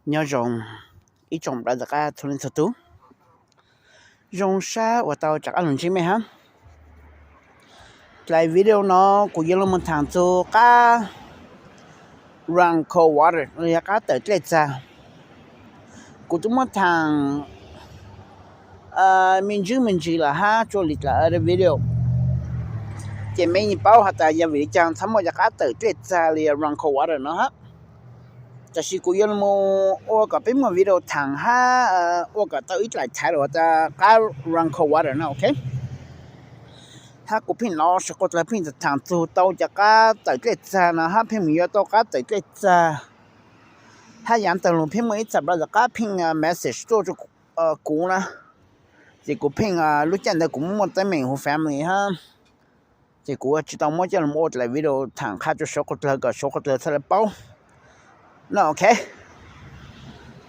Nyob zoo ib tsoom brother qab txhua leej txhua tus, zoo sab uas tau rov qab los ntsib mej hab. Dlai video no kuv yuav lug moog thaam txug qab run cold water los yog qab tawm dlej txag. Kuv tub muab thaam me ntsis me ntsis lawm hab tsua li dlai video, ces mej yeej paub has tas yog vim li caag txhaj muaj cov qab tawm dlej txag los yog run cold water no hab. Tab sis kuv yuav moog ua kom peb muaj video thaam hab ua kom tau ib dlai title has tas qab run cold water no, ok. Hab kuv pheej nov sawv quas dlawg pheej thaam txug tau cov qab tawm dlej txag no hab pheej mus yuav tau qab tawm dlej txag. Hab yaav tawg lug pheej muaj ib txha brother qab pheej message tuaj rua kuv na, ces kuv pheej lub caij ntawd kuv muaj teeb meem hu family hab, ces kuv tsis tau muab coj lug ua dlai video thaam qha rua sawv quas dlawg kom sawv quas dlawg txhaj le paub no, ok.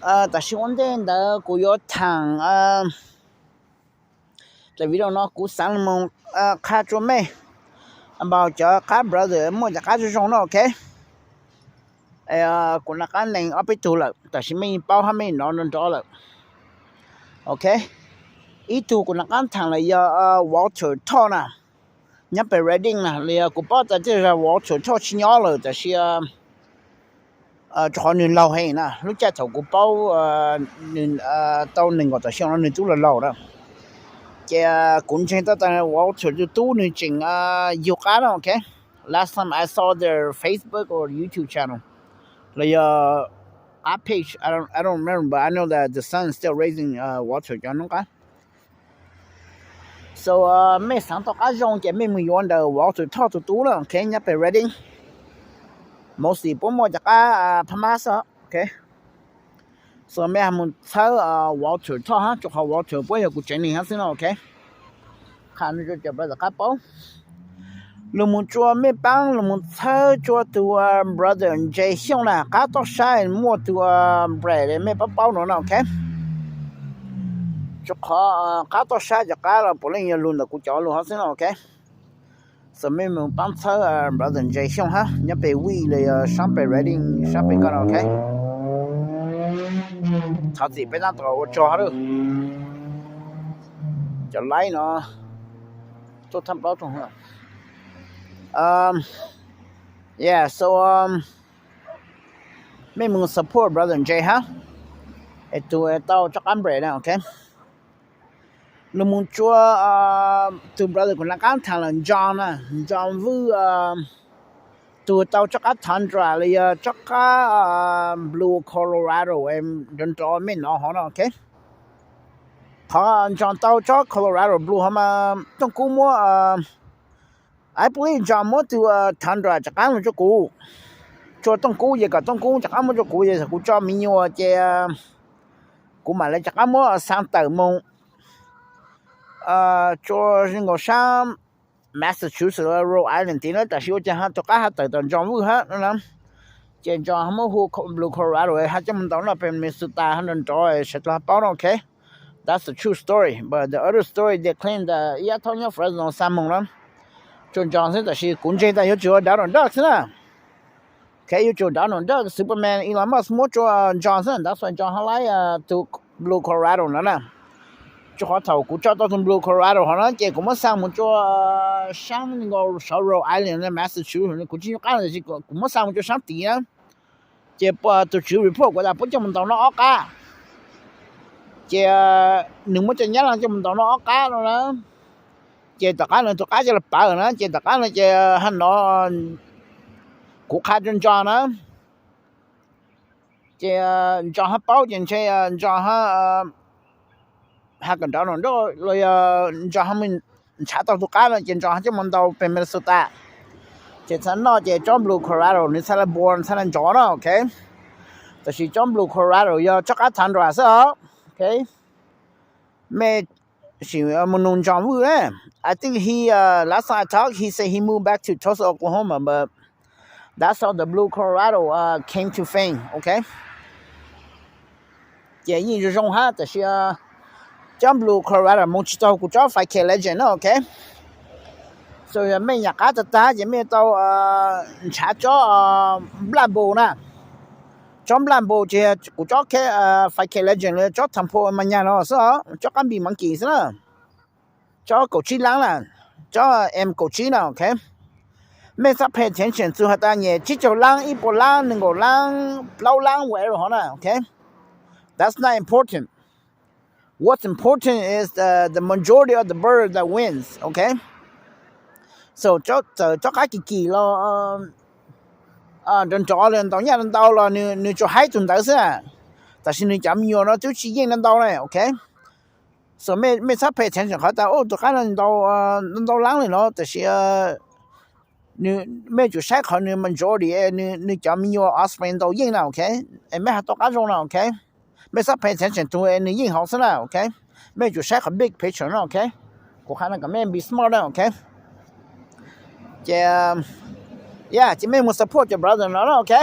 Tab sis ua ntej ntawd kuv yuav thaam dlai video no kuv xaav lug moog qha rua mej about cov qab brother muaj cov qab zoo zoo no, ok. Kuv nov qab neeg ob peb tug lawm tab sis mej yeej paub hab mej nov nrov nrov lawm, ok. Ib tug kuv nov qab thaam lawm yog Walter Thoj na, nyob pem Redding na, los yog kuv paub tas tej zag Walter Thoj tsis nyob lawm tab sis rua qhov nwg laug heev na, lub caij thaum kuv paub tau nees nkaum tawm xyoo no nwg tub laug laug na. Ces kuv ntseeg tau tas Walter tus tub nwg tseem yug qab na, ok. Last time I saw their Facebook or YouTube channel, los yog qab page, I don't, I don't remember, but I know that the son is still raising Walter cov noob qab. So mej xaav tau qab zoo ces mej moog yuav ntawm Walter Thoj tus tub na, ok, nyob pem Redding. Mostly puab muaj cov qab Phab Mab xwb, ok. So mej moog txhawb Walter Thoj hab, rua qhov Walter puab yog kuv tsev neeg hab xwb no, ok. Qha rua cov brother qab paub. Lug moog rua mej paab lug moog txhawb rua tug brother Ntse Xyooj na, qab toj sab muaj tug break mej paub paub no na, ok. Rua qhov qab toj sab cov qab los puav leej yog lug ntawm kuv cov lug hab xwb no, ok. So mej moog paab txhawb brother Ntse Xyooj hab, nyob pem Wheat los yog saab pem Redding saab pem ko no, ok. Thov txim peb tab tom ua tsaug hab lawm. Cov laib no tuaj thab plaub rooj. Yeah, so mej moog support brother Ntse hab, es tug tau rov qab break na, ok. Lug moog rua tug brother kuv nov qab thaam lawm, Njo na, Njo Vwj, tug tau rov qab Tundra los yog rov qab Blue Colorado nrov nrov mej nov hov no, ok. Qhov Njo tau rov Colorado Blue hov mas Tooj Kub muab, I believe Njo muab tug Tundra rov qab lug rua kuv, rua Tooj Kub, ces kom Tooj Kub rov qab muab rua kuv, ces kuv tso me nyuam ces kuv mam le rov qab muab xaa tawm moog rua nkaus saab Massachusetts, Rhode Island tid na, tab sis ua caag tug qab has tawm tom Njo Vwj hab no na. Ces Njo muab hu Blue Colorado hab coj moog ntaus noj pem Minnesota hab nrov nrov sawv dlawg paub no, ok. That's the true story, but the other story they claim that ib yav thaum nyob Fresno xaa moog na, rua Njo xwb, tab sis kuv ntseeg tas yuav tsum Donald Duck xwb na. Ok, yuav tsum Donald Duck, Superman, Elon Musk muab rua Njo xwb, that's why Njo hab laib tug Blue Colorado no na. Rua qhov thaum kuv tso tau tug Blue Colorado hov na, ces kuv muab xaa moog rua saab nkaus saud Rhode Island, Massachusetts, kuv tsis nco qab, kuv muab xaa moog rua saab tid na. Ces tug tswv report kuv tas puab coj moog ntaus noj ob qab, ces nwg muab cov nyab laj coj moog ntaus noj ob qab no na. Ces tom qab no tug qab coj lug pawv na, ces tom qab no ces hab no kuv qha rua Njo na, ces Njo hab paub ces ntshe Njo hab has kom Donald Duck los yog Njo hab moog nrhav tau tug qab no ces Njo hab coj moog ntaus peg Minnesota. Ces txhad noj ces tsob Blue Colorado nwg txhad le born txhad le nrov na, ok. Tab sis tsob Blue Colorado yog tsob qab Tundra xwb os, ok. Mej sim moog nug Njo Vwj na. I think he, last time I talked, he said he moved back to Tulsa, Oklahoma, but that's how the Blue Colorado came to fame, ok. Ces yeej zoo zoo hab, tab sis tsob Blue Colorado moog tsis tau kuv tsob five K Legend na, ok. So yog mej nyam qab tag tag ces mej tau nrhav tsob Black Bull na. Tsob nplaj npus ces kuv tsob five K Legend los tsob Tempo mas nyag no xwb os, tsob qab npis monkey xwb na. Tsob kaum tsib lab na, tsob M kaum tsib na, ok. Mej txhob pay attention txug has tas nyem tsib caug lab, ib puas lab, nees nkaum lab, plaub lab, whatever hov na, ok. That's not important. What's important is the, the majority of the bird that wins, ok. So txawm tsob qab kim kim los nrov nrov los ntau nyaj ntau los nws tsuas haib tug ntawd xwb na. Tab sis nws cov me nyuam no twb tsis yeej ntau na, ok. So mej txhob pay attention qhov tas tus qab no ntau, ntau lab li no, tab sis mej yuav tsum saib qhov nws majority, nws cov me nyuam offspring ntau yeej na, ok. Es mej ho tau qab zoo na, ok. Mej txhob pay attention tug nws yeej hauv xwb na, ok. Mej yuav tsum saib qhov big picture no, ok. Kuv qha no kom mej be smart na, ok. Ces, yeah, ces mej mus support cov brother no na, ok.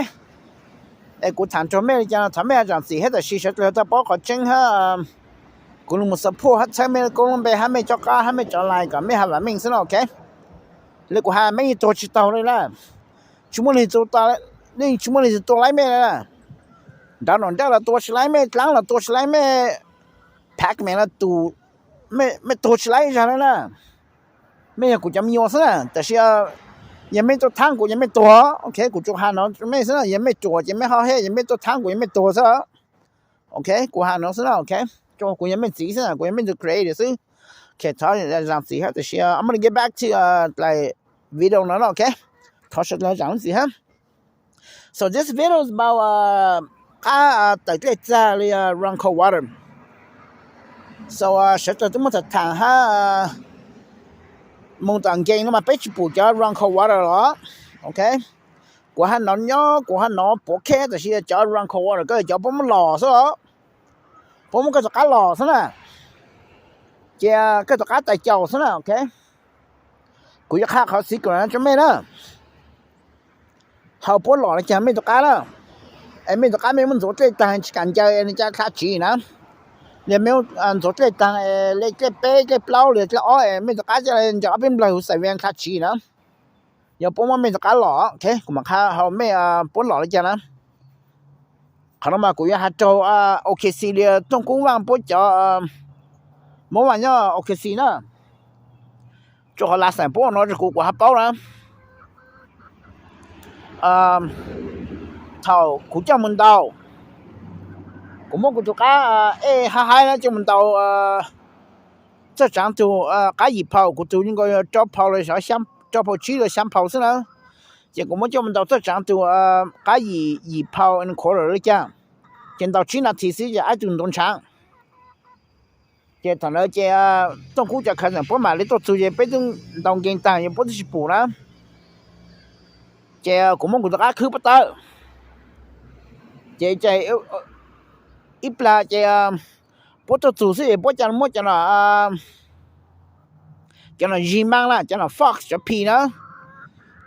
Es kuv tham rau mej li cas thov mej ho zam txim thiab, tab sis sawv daws tau paub qhov tseeb hab, kuv los mus support hab txhawb mej lub koob lub npe hab mej tsob qab hab mej tsob line kom mej ho vam meej xwb na, ok. Li kuv has mej yeej tuag tsis taug li na. Tsis muaj leej twg, yeej tsis muaj leej twg tua laib mej na. Nrad nom nraj los tua tsis laib mej, dlaab los tua tsis laib mej, Pac-Man los tua, mej tuag tsis laib ib zag li na. Mej yog kuv cov me nyuam xwb na, tab sis yog mej tuaj thaab kuv ces mej tuag, ok. Kuv tsuas has no rau mej xwb na, yog mej ruam ces mej ho hej, yog mej tuaj thaab kuv ces mej tuag xwb. Ok, kuv has no xwb na, ok. Kuv yog mej txiv xwb na, kuv yog mej tus creator xwb. Ok, thov zam txim hab, tab sis I'm gonna get back to video no, ok. Thov sawv daws zam lub txim hab. So this video is about qab tawm dlej txag li run cold water. So sawv daws twb muab tham tham hab, moog tom nkees no mas peb tsis pum cov run cold water los, ok. Kuv hab nov nyob, kuv hab nov puav kheb, tab sis cov run cold water koj cov puab muab los xwb os, puab muab koj tus qab los xwb na, ces koj tus qab tais caus xwb na, ok. Kuv yuav qha qhov secret no rau mej na. Hauv puab los li cas mej tus qab na, es mej tus qab mej muab ntxuav dlej taag tsis kam ncaws es nws ca dlha tsiv na. Yog mej ntxuav dlej taag es le dlej peb dlej plaub le dlej ob es mej tus qab ca le ncaws ob peb nplawg huv xais ven dlha tsiv na. Yog puab muab mej tus qab los, ok, kuv mam qha hauv mej puab los li cas na. Qhov no mas kuv yuav has rau O K C li Tooj Kub Vaaj puab cov Moob Vaaj nyob O K C na. Rau qhov lav xeem puab ua no rau kuv, kuv hab paub na. Thaum kuv coj mus ntaus, kuv muab kuv tus qab ej hab haib na coj mus ntaus txawj tsaav tug qab yim phau, kuv tug yeej nkaus rau phau los rau phau tsib los xyaa phau xwb na. Ces kuv muab coj mus ntaus txawj tsaav tug qab yim, yim phau quarter li cas, ces ntaus tsib nas this xwb ces aib tug ntoo ntshaav. Ces thaum ntawd ces Tooj Kub cov khawv xeem puab mam li tuaj txug ces peb twb ntaus nkees taag ces puab twb tsis pum na. Ces kuv muab kuv tus qab khwb puab tawb, ces ib plag ces puab tuaj txug xwb ces puab ca muab cov no, cov no zig maaj na, cov no fox cov phis na,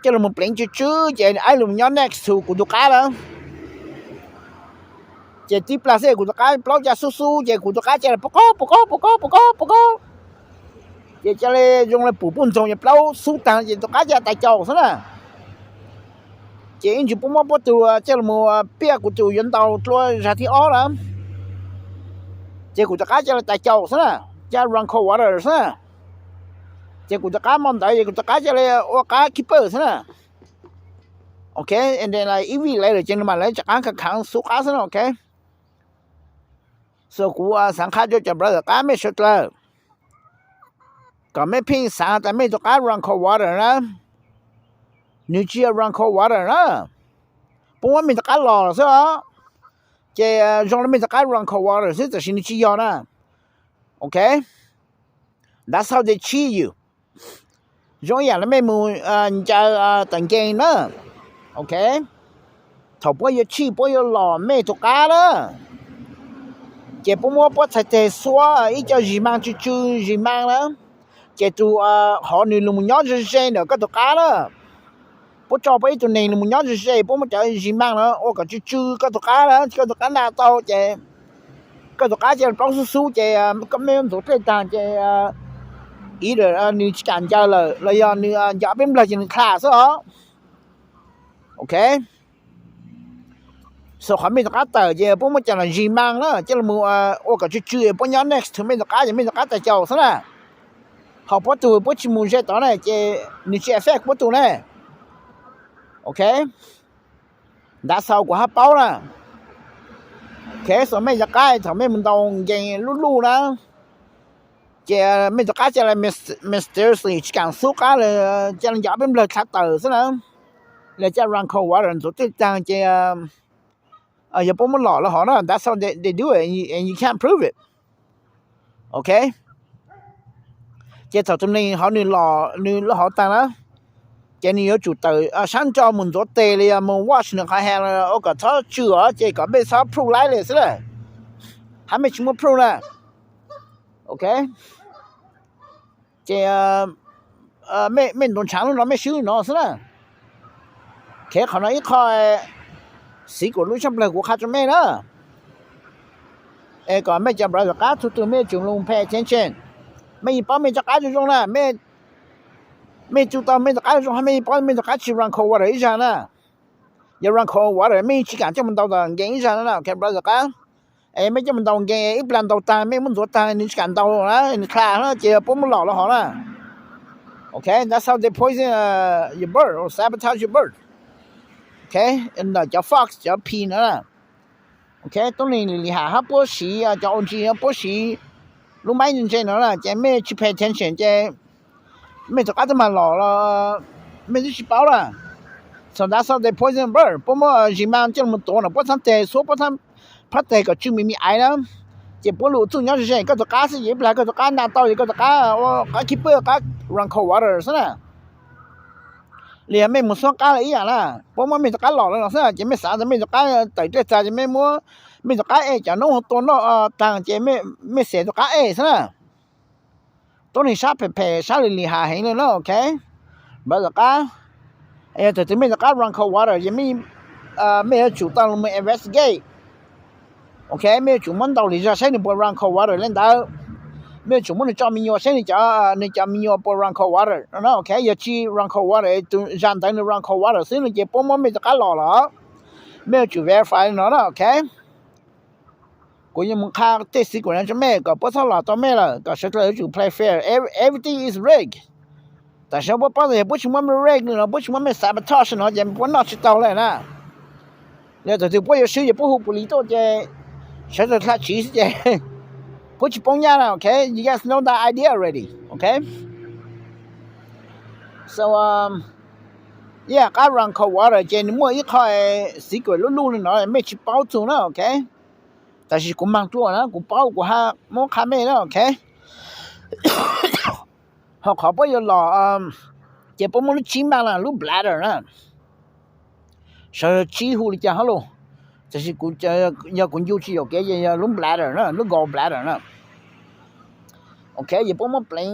coj los pleev tsw tsw ces aib los nyob next to kuv tus qab lawm. Ces tib plag xwb kuv tus qab plaub ca xub xub ces kuv tus qab ca le pum qaub pum qaub pum qaub pum qaub pum qaub. Ces ca le zoo le pum puj ntxoog ces plaub xub taag ces tus qab ca tais caus xwb na. Ces ib ntsis puab muab puab tug coj los piaj kuv tug yuav ntaus dlua zag thib ob na. Ces kuv tus qab ca le tais caus xwb na, ca run cold water xwb na. Ces kuv tus qab mo ntawd ces kuv tus qab ca le ua qab keeper xwb na. Ok, ib vij lawv lawm ces nws mam lawv rov qab khav khaav xub qab xwb na, ok. So kuv xaav qha rau cov brother qab mej sawv dlawg kom mej pheej xaav tas mej tus qab run cold water na, nws tsis yog run cold water na. Puab muab mej tus qab los xwb os. Ces zoo le mej tus qab run cold water xwb tab sis nws tsis yog na. Ok, that's how they cheat you. Zoo ib yam le mej mus ncaws tom nkees na. Ok, thaum puab yuav cheat puab yuav los mej tus qab na, ces puab muab puab txhais teg xuab ib co zig maaj tsw tsw zig maaj na, ces tus hov nws los nyob ze ze ntawm koj tus qab na. Puab tso puab ib tug neeg los nyob ze ze, puab muab cov zig maaj na ua kom tsw tsw koj tus qab na, koj tus qab ntaj tau ces koj tus qab ca le plaub xub xub ces koj mej ntxuav dlej taag ces ib nws tsis kam ncaws lawm los yog nws ncaws ob peb nplawg ces nws dlha xwb os. Ok, So qhov mej rov qab tawm ces puab muab coj los zis maa na, coj los ua kom tsw tsw, puab nyob next to mej rov qab ces mej rov qab tawm caum xwb na. Ho puab tug puab tsis mus ze tod na ces nws tsis affect puab tug ne. Ok, ntav xaus kuv hab paub na. Ok, so mej rov qab thaum mej mus ntaus nkees luj luj na, ces mej rov qab ca le mysteriously tsis kaam xub qab le, ca le ncav peb nplawg dlha tawm xwb na, le ca run cold water ntxuav tej taag ces yog puab muab lom lawm hov na, that's how they do it and you can't prove it. Ok, ces thaum tus neeg hov nws lom nws lub hauv taag na, ces nws yuav tsum tawm sab nraud mus ntxuav tes los yog mus wash nws qhov hands ua kom txhob tsw os, ces kom mej txhob prove laib le xwb lawm, hab mej tsis muaj prove na. Ok, ces mej ntuas ntshaav lub no mej swb no xwb na. Ok, qhov no ib qho xiv kuas lub tshaaj plawg kuv qha rua mej na, es kom mej cov brother qab txhua tug mej yuav tsum lug pay attention. Mej yeej paub mej rov qab zoo zoo na, mej tsu tau mej rov qab zoo zoo, mej yeej paub mej rov qab tsis run cold water ib zag na. Yog run cold water mej tsis kaam coj mus ntaus tom nkees ib zag na, ok brother qab. Es mej coj mus ntaus nkees ib plag ntaus taag mej muab ntxuav taag nws tsis kaam ntaus na, nws dlha na ces puab muab lom lawm hov na. Ok, that's how they poison your bird or sabotage your bird. Ok, ntawm cov fox cov pig no na. Ok, tuab neeg li li has hab puab siv cov O G puab siv lub maib ntse ntse no na ces mej tsis pay attention ces mej rov qab tub mag lom los mej twb tsis paub lawm. So that's how they poison bird, puab muab zis maa coj los tuav no, puab txhab teg xuab puab txhab phab teg kom tsw me me aiv na, ces puab lug txuj nyob ze ze koj rov qab xwb, ces ib plag koj rov qab na tau ces koj rov qab ua qab keep up qab run cold water xwb na. Li yog mej mus xuab qab los ib yam na, puab muab mej rov qab lom lawm no xwb ces mej xav tas mej rov qab tawm dlej txag ces mej muab, mej rov qab ej cov noob tua noj taag ces mej xev rov qab ej xwb na. Tuab neeg sab phem phem sab li li has heev le na, ok. Brother qab, yog thaum twg mej rov qab run cold water ces mej yuav tsum tau lug mus investigate. Ok, mej yuav tsum muab ntaus li zog saib nws puas run cold water le ntawd. Mej yuav tsum muab nws tso me nyuam saib nws cov, nws cov me nyuam puas run cold water no, ok. Yog tsis run cold water, tus zag ntawd nws run cold water xwb no ces puab muab mej rov qab lom lawm. Mej yuav tsum verify no na, ok. Kuv yuav mus qha tej xiv kuas no rua mej kom puab txhob lom tau mej lawm, kom sawv dlawg yuav tsum play fair. Everything is rigged. Tam sim no puab paub tas yog puab tsis muab mej rig no, puab tsis muab mej sabotage no ces puab noj tsis taug le na. Yog thaum twg puab yuav swb ces puab hu police tuaj ces sawv dlawg dlha tsiv xwb ces puab tsis poob nyaj na, ok. You guys know that idea already, ok. So, yeah, qab run cold water ces nws muaj ib qho xiv kuas lub luj li no mej tsis paub txug na, ok. Tam sis kuv maag dlua na, kuv paub kuv hab muab qha mej na, ok. Ho qhov puab yuav lom, ces puab muab lub tsib maaj na, lub bladder na. Sawv tsib hu li cas hab los, tam sis yog kuv ncu tsis yuam kev ces yog lub bladder na, lub gall bladder na. Ok, yog puab muab pleev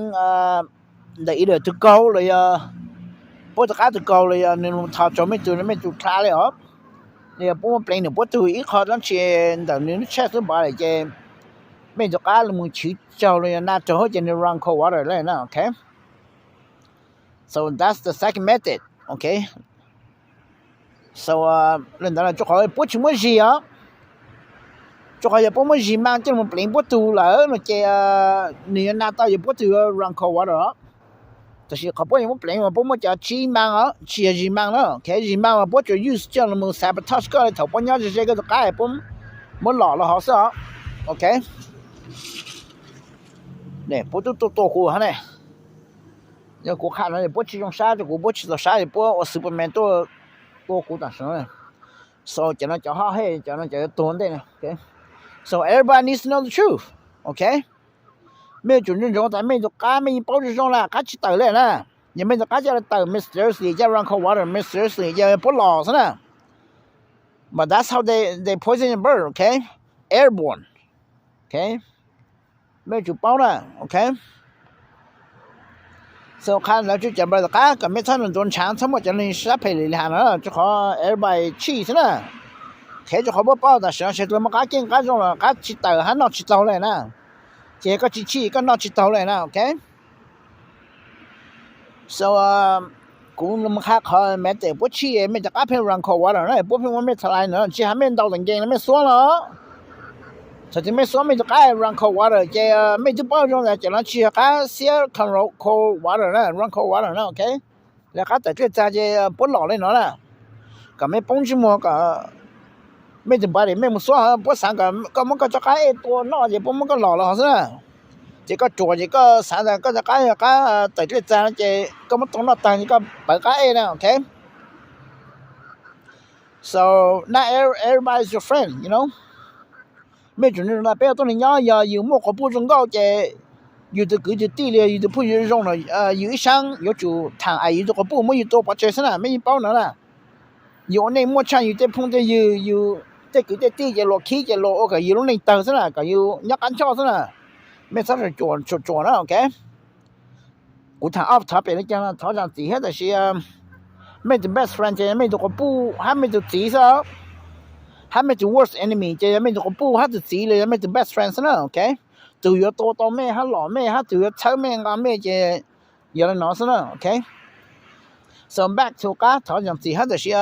ntawm ib daim tug kaug los yog puab rov qab tug kaug los yog nws lug tho tsaug mej tug, mej tug dlha le os, los yog puab muab pleev nws puab tug ib qho dlaab tsi ntawm nws lub chest xwb npav lawm ces mej rov qab lug mus chwv tsaug los yog na tsaug ces nws run cold water le na, ok. So that's the second method, ok. So le ntawd rua qhov puab tsis muab zis os, rua qhov yog puab muab zis maaj coj lug pleev puab tug lawm no ces nws yuav na tau yog puab tug yuav run cold water os. Tam sis qhov puab yuav muab pleev mas puab muab cov tsib maaj os, tsis yog zis maaj na, ok. Zis maaj mas puab tsuas use coj lug sabotage koj le thaum puab nyob ze ze koj rov qab puab muab lom los hov xwb os, ok. Puab tub tuaj tua kuv hab ne. Yog kuv qha no puab tsis zoo sab rua kuv, puab tsis txaus sab es puab ua Superman tuaj tua kuv tam sim no. So cov no cov hot head, cov no cov yuav tuag ntej na. So everybody needs to know the truth, ok. Mej yuav tsum ntsoov ntsoov tas mej tus qab mej yeej paub zoo zoo na, qab tsis tawm le na. Yog mej tus qab coj le tawm mysteriously, coj run cold water mysteriously ces puab lom xwb na. But that's how they, they poison your bird, ok. Airborne, ok. Mej yuav tsum paub na, ok. So qha ntawd rua cov brother qab kom mej txhob ntxuav ntshaav, txhob muaj cov neeg sab phem li li has no, rua qhov everybody chij xwb na. Qhev rua qhov puab paub tas sawv dlawg muaj qab keej qab zoo los qab tsis tawm hab noj tsis taug le na. Ces yog koj tsis chij koj noj tsis taug le na, ok. So kuv qha qhov me tes puab tshij mej rov qab pheej run cold water na, puab pheej muab mej tha lais no, tsis has mej ntaus tau nkees no mej xuab los. Thaum twg mej xuab mej rov qab run cold water ces mej twb paub zoo tas cov no tsis yog qab siab cold water na, run cold water na, ok. Lawv qab tawm dlej txag ces puab lom li no na, kom mej poob ntsej muag kom mej tus npam dim mej mus xuab, puab xav kom koj muab koj rov qab ej tua noj ces puab muab koj lom los hov xwb na. Ces koj ruam ces koj xav tas koj rov qab yog qab tawm dlej txag no ces koj muab tua noj tag ces koj pawv qab ej na, ok. So not everybody is your friend, you know. Mej tsum nug tas peb ua tuab neeg nyob, yog yus muaj quas puj zoo nkauj ces yus tus kwv tus tij li yus tus phooj ywg zoo no, yus ib sab yuav tsum tham es yus tus quas puj muab yus tua pov tseg xwb na, mej yeej paub no na. Yus ua neej muaj tshaj yus tej phooj tej ywg, yus tej kwv tej tij ces luag khib ces luag ua kom yus lub neej tawg xwb na, kom yus nyob qab nchoj xwb na. Mej txhob tsuam tsuam na, ok. Kuv tham ob thov pem li cas no thov zaam txim thiab, tab sis mej tus best friend ces mej tus quas puj hab mej tus txiv xwb, hab mej tus worst enemy ces yog mej tus quas puj hab tus txiv los yog mej tus best friend xwb na, ok. Tus yuav tua tau mej hab lom mej hab tus yuav txhawb mej nqa mej ces yog li no xwb na, ok. So back to qab thov zaam txim hab, tab sis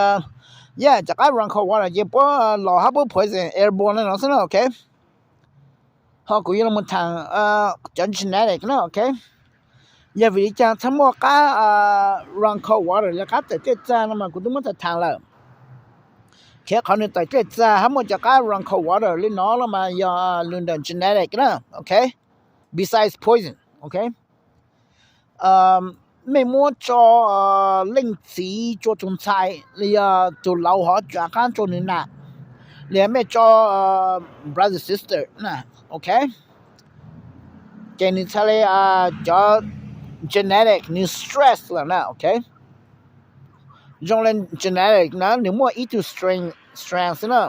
yeah, cov qab run cold water ces puab los hab puab poison airborne li no xwb na, ok. Ho kuv yuav los tham cov genetic na, ok. Yog vim li cas txhaj muaj qab run cold water li qab tawm dlej txag no mas kuv twb muab tham tham lawm. Khiav qhov nws tawm dlej txag hab muaj cov qab run cold water li no los mas yog lug ntawm genetic na, ok. Besides poison, ok. Mej muab tso leej txiv tsua tus ntxhais los yog tus laus hov rov qab tsua nws nam, los yog mej tso brother sister na, ok. Ces nws txhaj li cov genetic nws stress lawm na, ok. Zoo li genetic na nws muaj ib tug strand, strand xwb na.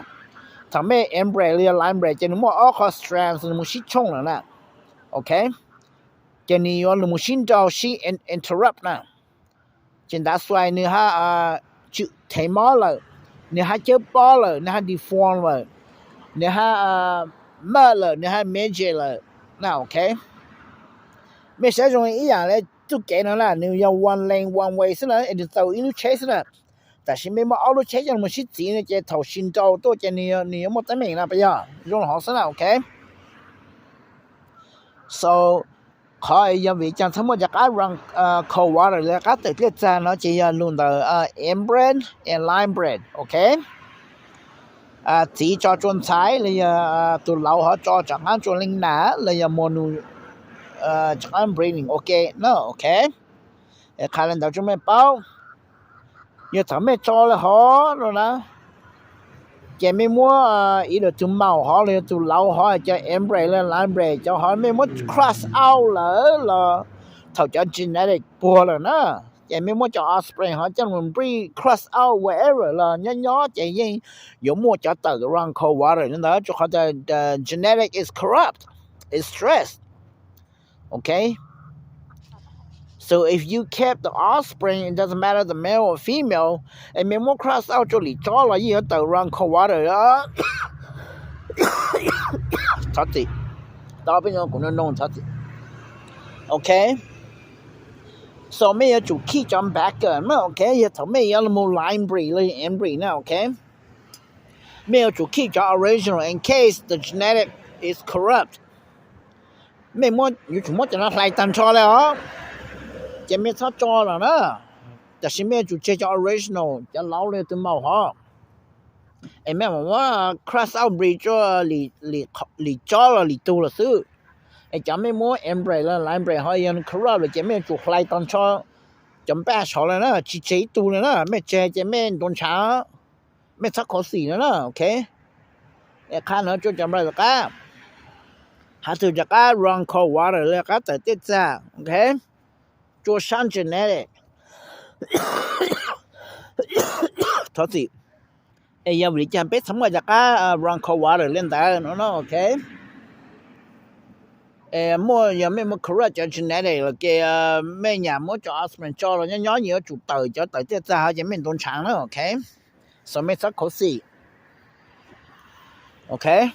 Thaum mej inbred los yog inbred ces nws muaj ob qho strand nws mus sib tshooj lawm na, ok. Ces nws yuav los mus sib nrau sib interrupt na. Ces ntawd xwb nws hab tswm thev mob lawm, nws hab cawb pob lawm, nws hab deform lawm, nws hab maj lawm, nws hab midget lawm na, ok. Mej saib zoo ib yam li txuj kev no na, nws yog one lane one way xwb na, es nws txaus ib lub tsheb xwb na. Tab sis mej muaj ob lub tsheb coj mus sib txiv no ces thaum sib nrau tuaj ces nws yuav muaj teeb meem na, puas yog? Zoo li hov xwb na, ok. So qhov yog vim cas txhaj muaj cov qab run cold water li qab tawm dlej txag no ces yog lug ntawm inbred and inbred, ok. Txiv tso tsua ntxhais los yog tus laus hov tso rov qab tsua leej nam los yog mus nws rov qab breeding ua ke na, ok. Qha li ntawd rua mej paub. Yog thaum mej tso li hov no na, ces mej muab ib lwm tus maum hov los yog tus laus hov cov inbred los inbred cov hov mej muab cross out lawm los thaum cov genetic puag lawm na, ces mej muab cov offspring hov coj mus breed cross out wherever los nyob nyob ces yeej yuav muaj cov tawm run cold water li ntawd rua qhov tias the genetic is corrupt, is stressed. Ok. So if you kept the offspring, it doesn't matter the male or female, es mej muab cross out rua lim tsob los yeej yuav tawm run cold water. Thov txim, tau peb kuv noo noo thov txim. Ok. So mej yuav tsum keep cov backup na, ok, yog thaum mej yuav los inbreed los inbreed na, ok. Mej yuav tsum keep cov original in case the genetic is corrupt. Mej yuav tsum muab cov no hlais tag nrho li os, ces mej txhob tso lawm na. Tab sis mej yuav tsum tseg cov original, cov laus li tus maum hov, es mej mam muab cross out breed rua lim tsob los lim tug los xwb. Es cov mej muab inbreed los inbreed hov yog corrupt lawm ces mej yuav tsum hlais tag nrho cov batch hov li na, tsis tseg ib tug li na. Mej tseg ces mej ntuav ntshav, mej txhob khuv xim li na, ok. Es qha no rua cov npawg tom qab, hab tug rov qab run cold water li qab tawm dlej txag, ok, rua sab genetic. Thov txim. Es yog vim li cas peb txhaj muaj cov qab run cold water li ntawd no, ok. Muaj yog mej muab corrupt cov genetic los ces mej nyam muab cov offspring tso los nyob nyob yuav tsum tawm cov tawm dlej txag hov ces mej ntuav ntshav na, ok. So mej txhob khuv xim. Okay?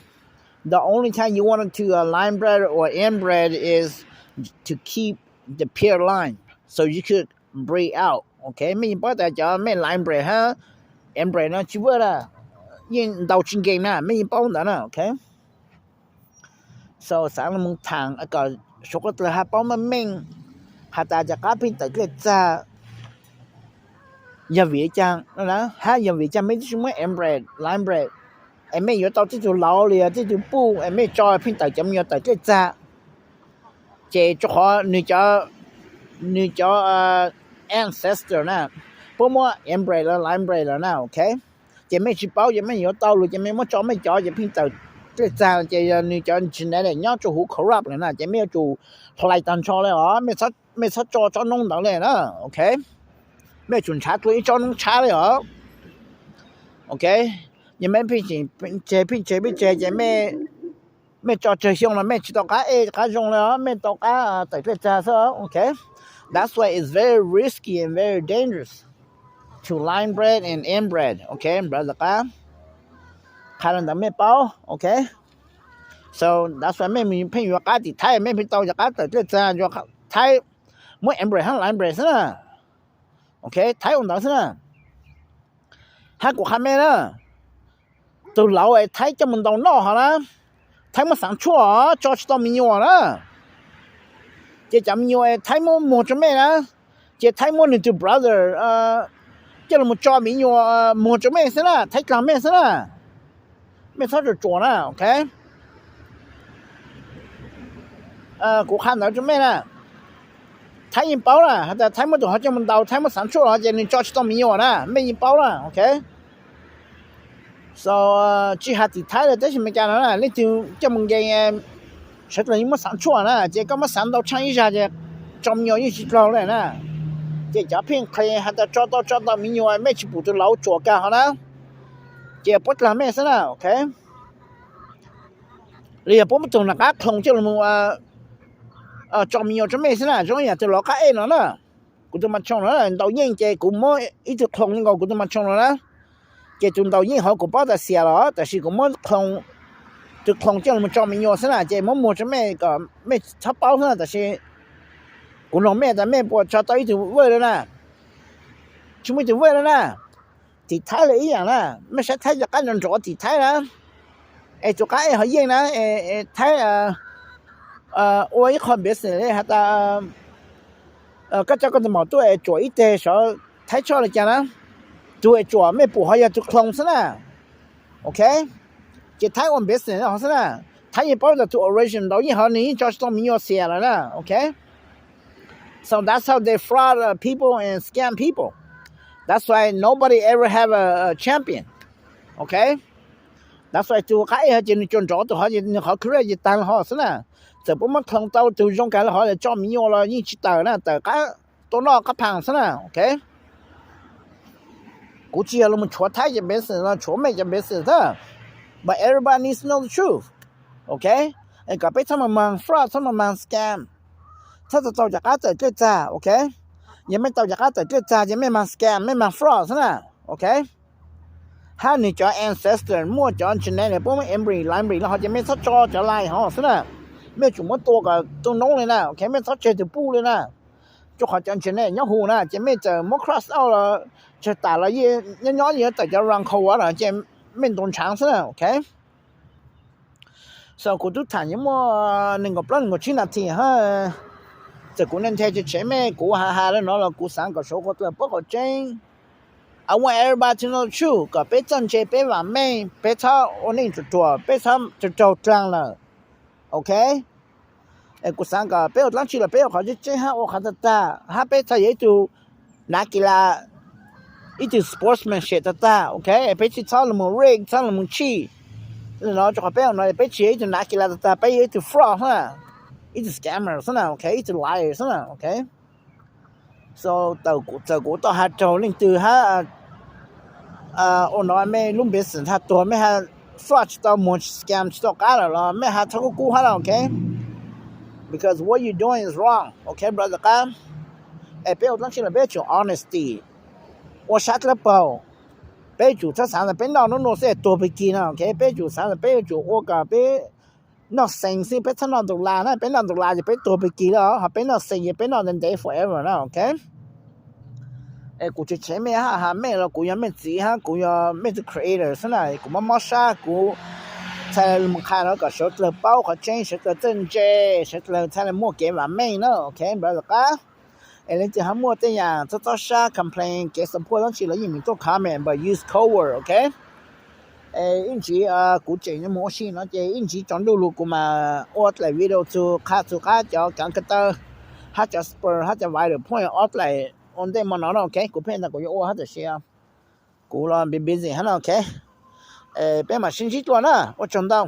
The only time you want to uh, line bred or inbred is to keep the pure line so you could breed out. Ok, mej yeej paub tas cov mej Line Break hab Embreak no tsis vwj na, yeej ntaus tsis nkees na, mej yeej paub ntawd na, ok. So xaav lug moog thaam kom suav dlawg has paub meej meej has tas cov qaab pheej tawm dlej txag yog vim caag, hab yog vim caag mej tub tsi muab Embreak, Line Break, es mej yuav tau tej tug lauv los yog tej tug puj es mej tso pheej tawm cov me nyuam tawm dlej txag. Ces rua qhov nwg cov, nwg cov ancestor na, puab muab Embreak los Line Break los na, ok. Ces mej tsis paub ces mej yuav tau lug ces mej muab tso mej cov ces pheej tawm dlej txag ces yog nwg cov genetic nyob rua huv corrupt lawm na ces mej yuav tsum hlais taag nrho le os, mej txhob tso tsob noob ntawd le na, ok. Mej yuav tsum nrhav dlua ib tsob noob tshab le os, ok. Yog mej pheej tseg pheej tseg pheej tseg ces mej tso tsawg xyoo los mej tsis tau qaab ej qaab zoo le os, mej tau qaab tawm dlej txag xwb, ok. That's why it's very risky and very dangerous to line break and inbreed, ok, brother qab. Qha le ntawd mej paub, ok. So that's why mej pheej yuav qaab tim Thaib, mej pheej tau cov qaab tawm dlej txag, Thaib muab inbreed hab line break xwb na, ok, Thaib ua ntawd xwb na. Hab kuv qha mej na, tug lauv es Thaib coj mus ntaus noj hov na, Thaib muab xaav tshuaj tso tsis tau me nyuam na, ces cov me nyuam es Thaib muab muag rua mej na, ces Thaib muab nwg tug brother coj lug mus tso me nyuam muag rua mej xwb na, Thaib dlaag mej xwb na. Mej txhob tsuam tsuam na, ok. Kuv qha ntawd rua mej na, Thaib yeej paub na has tas Thaib muab tug hov coj mus ntaus, Thaib muab xaav tshuaj hov ces nwg tso tsis tau me nyuam na, mej yeej paub na, ok. So tsis has tim Thaib le tab sis Meskas no na leej twg coj mus nkees, sawv dlawg yeej muab xaav tshuaj na ces koj muab xaav ntau tshaaj ib zag ces tso me nyuam yeej tsis dlaug le na. Ces cov pheej qhe has tas tso tau tso tau me nyuam mej tsis pum tug lauv tsuam kag hov na, ces puab dlaag mej xwb na, ok. Los yog puab muab tug nam qab qhloos coj lug tso me nyuam rua mej xwb na, zoo yam tug lauv qab ej no na. Kuv tug mas tshooj no ntaus yeej ces kuv muab ib tug qhloos le nkaus kuv tug mas tshooj no na. Ces tug ntaus yeej hov kuv paub tas xiam los tab sis kuv muab tug qhloos coj lug tso me nyuam xwb na ces muab muag rua mej kom mej txhob paub xwb na, tab sis kuv noog mej tas mej puas tso tau ib tug vwj le na, tsis muaj ib tug vwj le na. Tim Thaib le ib yaam na, mej saib Thaib cov qaab nrov nrov tim Thaib na, es tug qaab ej hov yeej na, Thaib ua ib qho business le has tas koj coj koj tug maum tuaj es tsuam ib teg sav Thaib tshoj le caag na, tug es tsuam mej pum hov yog tug qhloos xwb na, ok. Ces Thaib ua business hov xwb na, Thaib yeej paub tas tug original ntaus yeej hov nwg yeej tso tsis tau me nyuam xiam lawm na, ok. So that's how they fraud people and scam people. That's why nobody ever have a champion, ok. That's why tug qaab ej hov ces nwg tsuas nrov tug hov ces nwg qhov career ces taag le hov xwb na. Txawm puab muab qhloos tau tug zoo kag le hov los tso me nyuam los yeej tsis tawm na, tawm qaab tua noj qaab phaag xwb na, ok. Kuv tsis yog lug mus tshuav Thaib cov business los tshuav mej cov business na, but everybody needs to know the truth, ok. Kom peb txhob maj maag fraud, txhob maj maag scam, txhob tau tau cov qaab tawm dlej txag, ok. Yog mej tau cov qaab tawm dlej txag ces mej maag scam, mej maag fraud xwb na, ok. Hab nwg cov ancestor muaj cov genetic puab muab inbreed, line breed le hov ces mej txhob tso cov line hov xwb na. Mej yuav tsum muab tua kom tu noob le na, ok, mej txhob tseg tug puj le na. Rua qhov cov genetic nyob huv na ces mej txawm muab cross out los tsawg tam los yeej nyob nyob yeej yuav tawm cov run cov a no ces mej ntaus ntshaav xwb na, ok. So kuv tub tham yuav muaj nees nkaum plaub nees nkaum tsib nas this hab, txawm kuv nthe nthe tsev tsev mej kuv has has le no los kuv xaav kom suav dlawg paub qhov tseeb. I want everybody to know the truth kom peb txawj ntse, peb vaam meej, peb txhob ua neej ruam ruam, peb txhob raug dlaag lawm, ok. Kuv xaav kom peb ua dlaab tsi los peb ua qhov tseeb tseeb hab ua qhov tag tag hab peb txhob yog ib tug nav kis las, ib tug sportsmanship tag tag, ok. Peb tsis txhob lug mus rig, txhob lug mus cheat. Le no rua qhov peb ua no peb tsis yog ib tug nav kis las tag tag, peb yog ib tug fraud xwb na, ib tug scammer xwb na, ok, ib tug liar xwb na, ok. So txawm kuv tau has raug leej twg hab ua no mej lub business has tuag, mej has fraud tsis tau muag, scam tsis tau qab lawm los mej has txhob kub kub hab na, ok. Because what you doing is wrong, ok brother qab. Es peb ua dlaab tsi los peb yuav tsum honesty, ua sab dlawb paug. Peb yuav tsum txhob xaav tas peb noj nub nua xwb es tuag pig kig no, ok. Peb yuav tsum xaav tas peb yuav tsum ua kom peb noj xees xwb, peb txhob noj ntaus las na, peb noj ntaus las ces peb tuag pig kig le, ho peb noj xees ces peb noj ntev ntev forever na, ok. Kuv tseem tshev mej hab has mej los kuv yog mej txiv hab kuv yog mej tug creator xwb na, kuv mob mob sab kuv txhad mus qha no kom sawv dlawg paub qhov tseeb, sawv dlawg txawj ntse, sawv dlawg txhad le muaj kev vam meej na, ok brother qab. Es leej twg ho muaj tej yaam txob txob sab complain kev support dlaab tsi los yeej meem tuaj comment npawm use code word, ok. Es ib ntsis kuv tseem yuav mus ua si no ces ib ntsis tsaus ntuj lug kuv mas ua dlaim video txug qha txug qab cov kaav ka taw hab cov spur hab cov viral point ob dlaim ua ntej mo no na, ok. Kuv pheej ntag kuv yuav ua hab tam sis kuv los busy busy hab no, ok. Peb mam sib ntsib dlua na, ua tsaug ntau.